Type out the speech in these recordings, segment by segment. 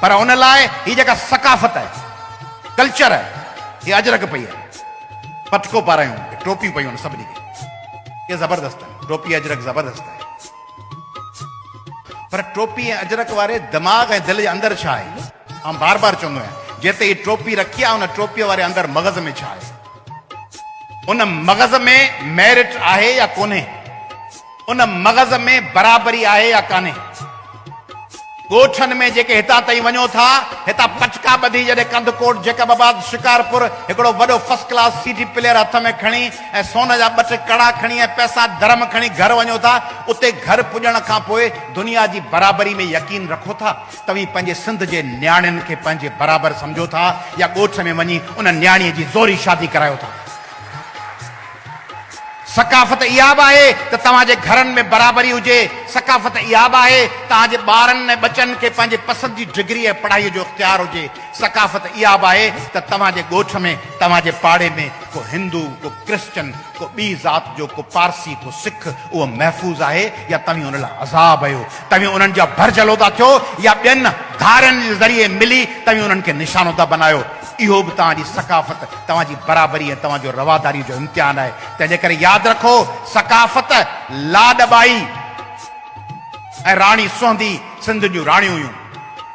پر ان لاء هي جيڪا ثقافت آهي، ڪلچر آهي، هي اجرڪ پئي آهي. پٽڪو پارايون، ٽوپيون پيون آهن سڀني کي. اهي زبردست آهن، ٽوپي اجرڪ زبردست آهي. پر ٽوپي ۽ اجرڪ واري دماغ ۽ دل جي اندر ڇا آهي؟ آئون بار بار چوندو آهيان، جتي هي ٽوپي رکي آهي، ان ٽوپيء واري اندر مغز ۾ ڇا آهي؟ ان مغز ۾ ميرٽ آهي يا ڪونهي؟ ان مغز ۾ برابري آهي يا ڪانهي؟ ڳوٺن ۾ جيڪي هتان تائين وڃو ٿا، هتان پٽڪا ٻڌي جڏهن ڪنڌڪوٽ، جيڪب آباد، شڪارپور هڪڙو وڏو first class C D player هٿ ۾ کڻي ۽ سون جا ٻه ٽي ڪڙا کڻي ۽ پئسا درهم کڻي گهر وڃو ٿا، اتي گهر پڄڻ کان پوء دنيا جي برابري ۾ يقين رکو ٿا؟ توهين پنهنجي سنڌ جي نياڻين کي پنهنجي برابر سمجهو ٿا يا ڳوٺ ۾ وڃي ان نياڻيء جي زوري شادي ڪرايو ٿا؟ ثقافت اها به آهي ته توهان جي گهرن ۾ برابري هجي، ثقافت اها به آهي توهان جي ٻارن ۽ ٻچن کي پنهنجي پسند جي ڊگري ۽ پڙهائيء جو اختيار هجي، ثقافت اها به آهي ته توهان جي ڳوٺ ۾ توهان جي پاڙي ۾ ڪو هندو، ڪو ڪرسچن، ڪو ٻي ذات جو، ڪو پارسي، ڪو سک اهو محفوظ آهي يا توهين ان لاء عذاب آهيو، توهين انهن جا ڀرجهلو ٿا ٿيو يا ٻين ڌارين جي ذريعي ملي توهين انهن کي نشانو ٿا بنايو. اهو به توهان جي ثقافت، توهان جي برابري ۽ توهان جو رواداريء جو امتحان آهي. تنهن جي ڪري ياد رکو، ثقافت لاڏ ٻائي ۽ راڻي سهندي سنڌ جون راڻيون هيون.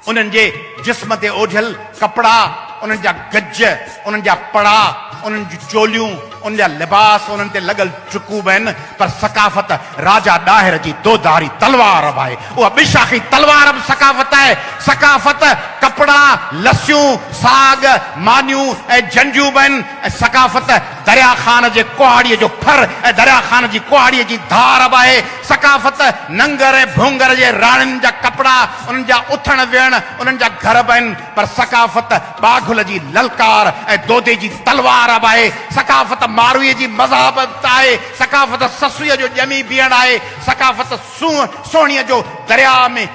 انهن جي جسم تي اوڍيل ڪپڙا، انهن جا گج، انهن جا پڙا، انهن جون چوليون، انهن جا لباس، انهن تي لڳل ٽڪون به آهن، پر ثقافت راجا ڏاهر جي دوڌاري تلوار به آهي. اها ٻشاخي تلوار به ثقافت آهي. ثقافت ڪپڙا، لسيون، ساڳ، مانيون ۽ جنڊيون به آهن ۽ ثقافت دريا خان جي ڪهاڙيء جو ڦر ۽ دريا خان جي ڪهاڙيء جي ڌار به آهي. ثقافت ننگر ۽ ڀونگر جي راڻين جا ڪپڙا، انهن جا اٿڻ ويهڻ، انهن جا گهر به آهن، پر ثقافت ٻاگهل جي للڪار ۽ دودي جي تلوار به آهي. ثقافت مارويء جي مذاهبت آهي. ثقافت سسئيء جو ڄمي بيهڻ آهي. ثقافت سونهن سهڻيء جو درياء ۾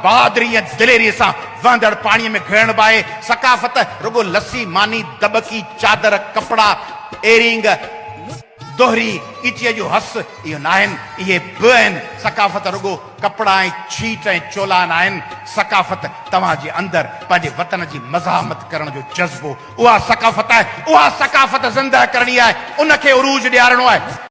بهادري ۽ دليريء سان وهندڙ پاڻيء ۾ گهڙڻ به آهي. ثقافت رڳو لسي، ماني، دٻڪي، چادر، ڪپڙا، ايرينگ، دوهري، ڳچيء جو هس اهي ناهن، اهي به آهن. ثقافت رڳو ڪپڙا ۽ ڇيٽ ۽ چولا ناهن. ثقافت توهان جي اندر پنهنجي وطن جي مزاحمت ڪرڻ جو جذبو، اها ثقافت آهي. اها ثقافت زندهه ڪرڻي آهي، ان کي عروج ڏيارڻو آهي.